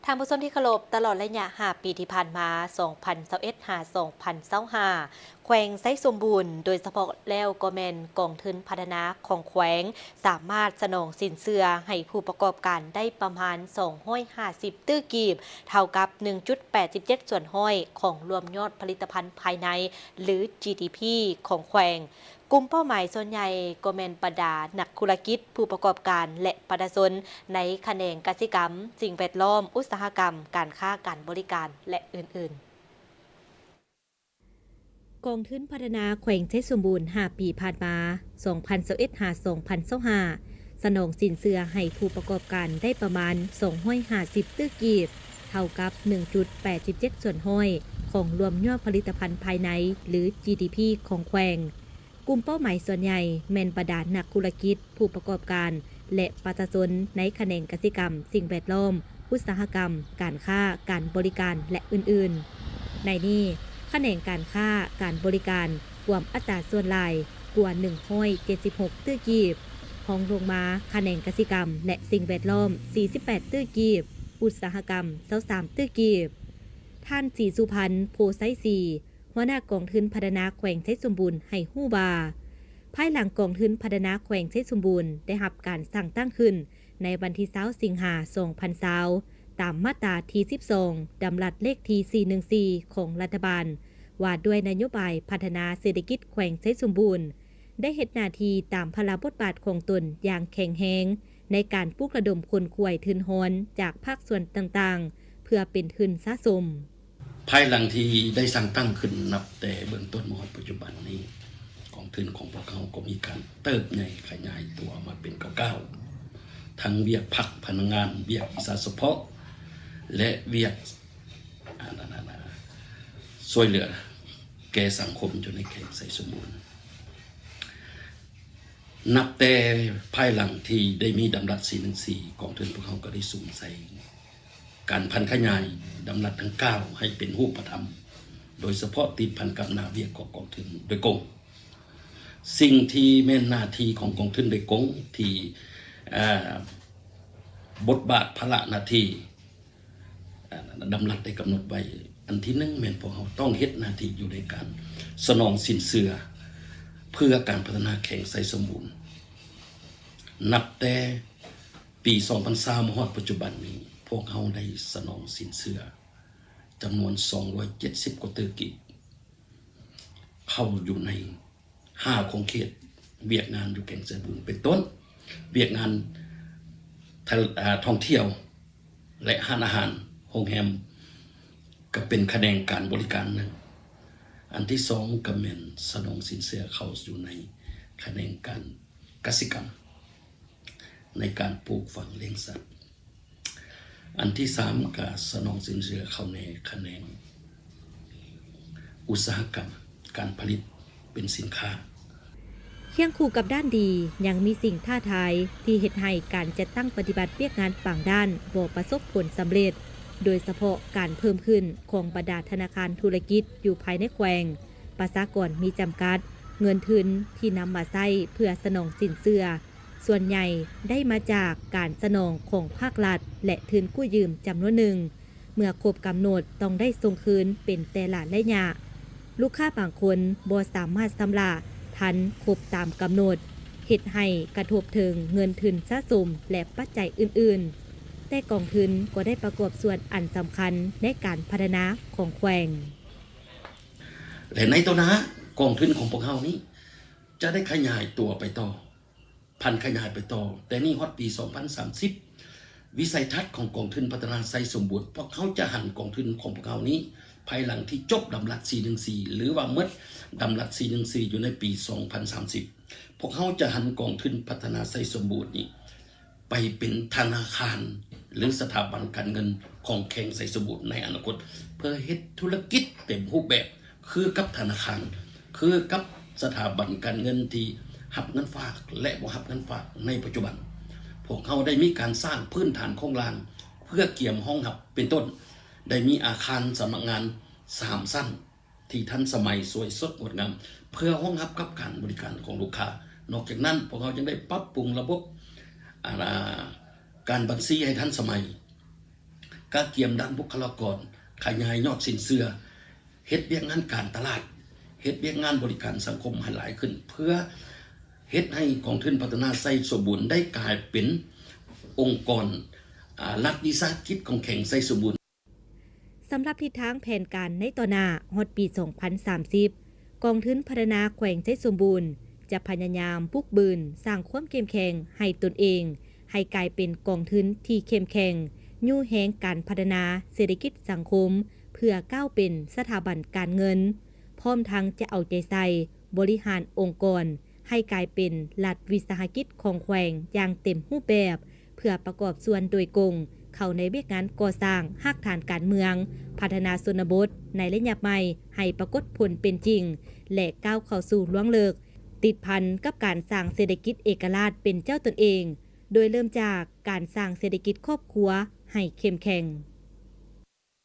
ທ່ານຜູ້ຊົມທີ່ເຄົາລົບ, ຕະຫຼອດໄລຍະຫ້າປີທີ່ຜ່ານມາ, ສອງພັນຊາວເອັດ ຫາ ສອງພັນຊາວຫ້າ ແຂວງໄຊສົມບູນ ໂດຍສະເພາະແລ້ວກໍແມ່ນກອງທຶນພັດທະນາຂອງແຂວງ ສາມາດສະໜອງສິນເຊື່ອໃຫ້ຜູ້ປະກອບການໄດ້ປະມານສອງຮ້ອຍຫ້າສິບຕື້ກີບ, ເທົ່າກັບໜຶ່ງຈຸດແປດສິບເຈັດສ່ວນຮ້ອຍຂອງລວມຍອດຜະລິດຕະພັນພາຍໃນ ຫຼື ຈີດີພີ ຂອງແຂວງ. ກຸ່ມເປົ້າໝາຍສ່ວນໃຫຍ່ກໍແມ່ນບັນດານັກທຸລະກິດ, ຜູ້ປະກອບການ ແລະ ປະຊາຊົນໃນຂະແໜງກະສິກຳ, ສິ່ງແວດລ້ອມ, ອຸດສາຫະກຳ, ການຄ້າ, ການບໍລິການ ແລະ ອື່ນໆ. ກອງທຶນພັດທະນາແຂວງໄຊສົມບູນ ຫ້າປີຜ່ານມາ, ສອງພັນຊາວເອັດ ຫາ ສອງພັນຊາວຫ້າ ສະໜອງສິນເຊື່ອໃຫ້ຜູ້ປະກອບການໄດ້ປະມານສອງຮ້ອຍຫ້າສິບຕື້ກີບ, ເທົ່າກັບໜຶ່ງຈຸດແປດສິບເຈັດສ່ວນຮ້ອຍຂອງລວມຍອດຜະລິດຕະພັນພາຍໃນ ຫຼື ຈີດີພີ ຂອງແຂວງ. ກຸ່ມເປົ້າໝາຍສ່ວນໃຫຍ່ແມ່ນບັນດານັກທຸລະກິດ, ຜູ້ປະກອບການ ແລະ ປະຊາຊົນໃນຂະແໜງກະສິກຳ, ສິ່ງແວດລ້ອມ, ອຸດສາຫະກຳ, ການຄ້າ, ການບໍລິການ ແລະ ອື່ນໆ. ໃນນີ້, ຂະແໜງການຄ້າ, ການບໍລິການ ກວມອັດຕາສ່ວນຫຼາຍກວ່າໜຶ່ງຮ້ອຍເຈັດສິບຫົກຕື້ກີບ, ຮອງລົງມາຂະແໜງກະສິກຳ ແລະ ສິ່ງແວດລ້ອມ ສີ່ສິບແປດຕື້ກີບ, ອຸດສາຫະກຳ ຊາວສາມຕື້ກີບ. ທ່ານ ສີສຸພັນ ໂພໄຊສີ, ຫົວໜ້າກອງທຶນພັດທະນາແຂວງໄຊສົມບູນ ໃຫ້ຮູ້ວ່າ, ພາຍຫຼັງກອງທຶນພັດທະນາແຂວງໄຊສົມບູນໄດ້ຮັບການສ້າງຕັ້ງຂຶ້ນໃນວັນທີຊາວ ສິງຫາ ສອງພັນຊາວ ຕາມມາດຕາທີສິບສອງ ດຳລັດເລກທີສີ່ໜຶ່ງສີ່ ຂອງລັດຖະບານ ວ່າດ້ວຍນະໂຍບາຍພັດທະນາເສດຖະກິດແຂວງໄຊສົມບູນ, ໄດ້ເຮັດໜ້າທີ່ຕາມພາລະບົດບາດຂອງຕົນຢ່າງແຂງແຮງ ໃນການປຸກລະດົມຂົນຂວາຍທຶນຮອນຈາກພາກສ່ວນຕ່າງໆ ເພື່ອເປັນທຶນສະສົມ. ພາຍຫຼັງທີ່ໄດ້ສ້າງຕັ້ງຂຶ້ນນັບແຕ່ເບື້ອງຕົ້ນມາຮອດປັດຈຸບັນນີ້, ກອງທຶນຂອງພວກເຮົາກໍມີການເຕີບໃຫຍ່ຂະຫຍາຍຕົວມາເປັນກ້າວໆ, ທັງວຽກພັກພະນັກງານ, ວຽກວິຊາສະເພາະ ແລະ ວຽກ ອາ ນາ ນາ ນາ ຊ່ວຍເຫຼືອແກ່ສັງຄົມຢູ່ໃນແຂວງໄຊສົມບູນ. ນັບແຕ່ພາຍຫຼັງທີ່ໄດ້ມີດຳລັດສີ່ໜຶ່ງສີ່, ກອງທຶນພວກເຮົາກໍໄດ້ສຸມໃສ່ ການຜັນຂະຫຍາຍດຳລັດດັ່ງກ່າວໃຫ້ເປັນຮູບປະທຳ, ໂດຍສະເພາະຕິດພັນກັບໜ້າວຽກຂອງກອງທຶນໂດຍກົງ. ສິ່ງທີ່ແມ່ນໜ້າທີ່ຂອງກອງທຶນໂດຍກົງ ທີ່ ເອີ ບົດບາດພາລະໜ້າທີ່ ເອີ ດຳລັດໄດ້ກຳນົດໄວ້, ອັນທີໜຶ່ງແມ່ນພວກເຮົາຕ້ອງເຮັດໜ້າທີ່ຢູ່ໃນການສະໜອງສິນເຊື່ອເພື່ອການພັດທະນາແຂວງໄຊສົມບູນ. ນັບແຕ່ ປີສອງພັນຊາວມາຮອດປັດຈຸບັນນີ້, ພວກເຮົາໄດ້ສະໜອງສິນເຊື່ອຈຳນວນສອງຮ້ອຍເຈັດສິບກວ່າຕື້ກີບ ເຂົ້າຢູ່ໃນຫ້າຂົງເຂດວຽກງານຢູ່ແຂວງໄຊສະໝູນ ເປັນຕົ້ນ ວຽກງານ ທ່າ ອາ ທ່ອງທ່ຽວ ແລະ ຮ້ານອາຫານ, ໂຮງແຮມ ກໍເປັນຂະແໜງການບໍລິການໜຶ່ງ. ອັນທີສອງກໍແມ່ນສະໜອງສິນເຊື່ອເຂົ້າຢູ່ໃນຂະແໜງການກະສິກຳ ໃນການປູກຝັງລ້ຽງສັດ. ອັນທີສາມກໍສະໜອງສິນເຊື່ອເຂົ້າໃນຂະແໜງອຸດສາຫະກຳ ການຜະລິດເປັນສິນຄ້າ. ຄຽງຄູ່ກັບດ້ານດີ, ຍັງມີສິ່ງທ້າທາຍທີ່ເຮັດໃຫ້ການຈັດຕັ້ງປະຕິບັດວຽກງານບາງດ້ານບໍ່ປະສົບຜົນສຳເລັດ, ໂດຍສະເພາະການເພີ່ມຂຶ້ນຂອງບັນດາທະນາຄານທຸລະກິດຢູ່ພາຍໃນແຂວງ, ປະຊາກອນມີຈຳກັດ, ເງິນທຶນທີ່ນຳມາໃຊ້ເພື່ອສະໜອງສິນເຊື່ອ ສ່ວນໃຫຍ່ໄດ້ມາຈາກການສະໜອງຂອງພາກລັດ ແລະ ທຶນກູ້ຢືມຈຳນວນໜຶ່ງ, ເມື່ອຄົບກຳນົດຕ້ອງໄດ້ສົ່ງຄືນເປັນແຕ່ລະໄລຍະ. ລູກຄ້າບາງຄົນບໍ່ສາມາດຊຳລະທັນຄົບຕາມກຳນົດ, ເຮັດໃຫ້ກະທົບເຖິງເງິນທຶນສະສົມ ແລະ ປັດໄຈອື່ນໆ, ແຕ່ກອງທຶນກໍໄດ້ປະກອບສ່ວນອັນສຳຄັນໃນການພັດທະນາຂອງແຂວງ. ແລະ ໃນຕໍ່ໜ້າ, ກອງທຶນຂອງພວກເຮົານີ້ຈະໄດ້ຂະຫຍາຍຕົວໄປຕໍ່. ຜັນຂະຫຍາຍໄປຕໍ່, ແຕ່ນີ້ຮອດປີສອງພັນສາມສິບ, ວິໄສທັດຂອງກອງທຶນພັດທະນາໄຊສົມບູນ, ພວກເຮົາຈະຫັນກອງທຶນຂອງພວກເຮົານີ້ ພາຍຫຼັງທີ່ຈົບດຳລັດສີ່ໜຶ່ງສີ່ ຫຼືວ່າໝົດດຳລັດສີ່ໜຶ່ງສີ່ຢູ່ໃນປີສອງພັນສາມສິບ, ພວກເຮົາຈະຫັນກອງທຶນພັດທະນາໄຊສົມບູນນີ້ ໄປເປັນທະນາຄານ ຫຼື ສະຖາບັນການເງິນຂອງແຂວງໄຊສົມບູນໃນອະນາຄົດ ເພື່ອເຮັດທຸລະກິດເຕັມຮູບແບບ ຄືກັບທະນາຄານ, ຄືກັບສະຖາບັນການເງິນທີ່ຮັບເງິນຝາກ ແລະ ບໍ່ຮັບເງິນຝາກໃນປັດຈຸບັນ. ພວກເຮົາໄດ້ມີການສ້າງພື້ນຖານໂຄງລ່າງເພື່ອກຽມຮອງຮັບ ເປັນຕົ້ນ ໄດ້ມີອາຄານສຳນັກງານສາມຊັ້ນ ທີ່ທັນສະໄໝ, ສວຍສົດ, ງົດງາມ ເພື່ອຮອງຮັບກັບການບໍລິການຂອງລູກຄ້າ. ນອກຈາກນັ້ນ, ພວກເຮົາຍັງໄດ້ປັບປຸງລະບົບ ອາ ການບັນຊີໃຫ້ທັນສະໄໝ, ກະກຽມດ້ານບຸກຄະລາກອນ, ຂະຫຍາຍຍອດສິນເຊື່ອ, ເຮັດວຽກງານການຕະຫຼາດ, ເຮັດວຽກງານບໍລິການສັງຄົມໃຫ້ຫຼາຍຂຶ້ນ ເພື່ອເຮັດໃຫ້ກອງທຶນພັດທະນາໄຊສົມບູນໄດ້ກາຍເປັນອົງກອນ ອາ ລັດວິສາຫະກິດຂອງແຂວງໄຊສົມບູນ. ສຳລັບທິດທາງແຜນການໃນຕໍ່ໜ້າຮອດປີສອງພັນສາມສິບ ກອງທຶນພັດທະນາແຂວງໄຊສົມບູນ ຈະພະຍາຍາມບຸກບືນສ້າງຄວາມເຂັ້ມແຂງໃຫ້ຕົນເອງ ໃຫ້ກາຍເປັນກອງທຶນທີ່ເຂັ້ມແຂງ, ຍູ້ແຮງການພັດທະນາເສດຖະກິດສັງຄົມ ເພື່ອກ້າວເປັນສະຖາບັນການເງິນ, ພ້ອມທັງຈະເອົາໃຈໃສ່ບໍລິຫານອົງກອນ ໃຫ້ກາຍເປັນລັດວິສາຫະກິດຂອງແຂວງຢ່າງເຕັມຮູບແບບ ເພື່ອປະກອບສ່ວນໂດຍກົງເຂົ້າໃນວຽກງານກໍ່ສ້າງຮາກຖານການເມືອງ, ພັດທະນາຊົນນະບົດໃນໄລຍະໃໝ່ໃຫ້ປາກົດຜົນເປັນຈິງ ແລະ ກ້າວເຂົ້າສູ່ລວງເລິກ ຕິດພັນກັບການສ້າງເສດຖະກິດເອກະລາດເປັນເຈົ້າຕົນເອງ, ໂດຍເລີ່ມຈາກການສ້າງເສດຖະກິດຄອບຄົວໃຫ້ເຂັ້ມແຂງ.